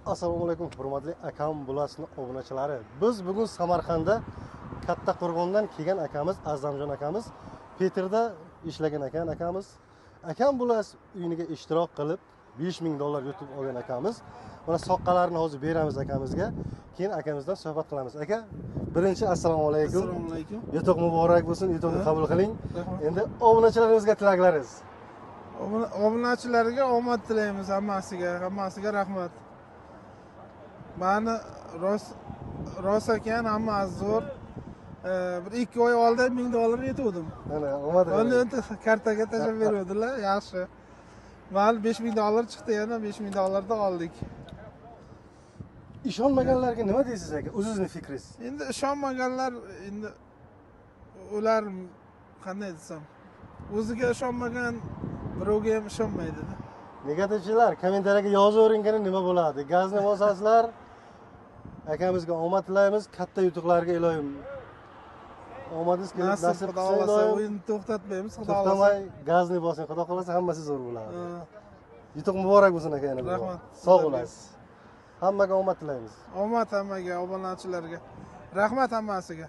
Assalomu alaykum, hurmatli Akam Bulasini obunachilari. Biz bugun Samarqandda Kattaqo'rg'ondan kelgan akamiz Azamjon akamiz, Peterda ishlagan ekan akamiz. Akam Bulas uyiniga ishtirok qilib $5000 yutib olgan akamiz. Mana soqqalarini hozir beramiz akamizga. Keyin akamizdan suhbat qilamiz. Aka, birinchi assalomu alaykum. Assalomu alaykum. Yutuq muborak bo'lsin, yutuqni qabul qiling. Rahmat. Endi obunachilarimizga tilaklaringiz. Obunachilarga omad tilaymiz hammasiga, hammasiga rahmat. Mani rost ekan, hammasi zo'r. Bir 2 oy oldin $1000 yetuvdim. Mana omad. Endi kartaga tashlab beruvdilar, yaxshi. Mani $5000 chiqdi, yana $5000 da oldik. Ishonmaganlarga nima deysiz aka? O'zingizni fikringiz. Endi ishonmaganlar, endi ular qanday desam, o'ziga ishonmagan birovga ham ishonmaydi-da. Negativchilar kommentariyaga yozaveringani nima bo'ladi? Gazni bosasizlar. Akamizga omad tilaymiz, katta yutuqlarga iloyim. Omadingiz kelib nasib xudo qilsa xohlasa iloyim. O'yinni to'xtatmaymiz, xudo xohlasa. To'xtamay gazni bosing, xudo xohlasa hammasi zo'r bo'ladi. Yutuq muborak bo'lsin aka yana bir bor. Rahmat. Sog' bo'lasiz. Hammaga omad tilaymiz. Omad hammaga, obunachilarga. Rahmat hammasiga.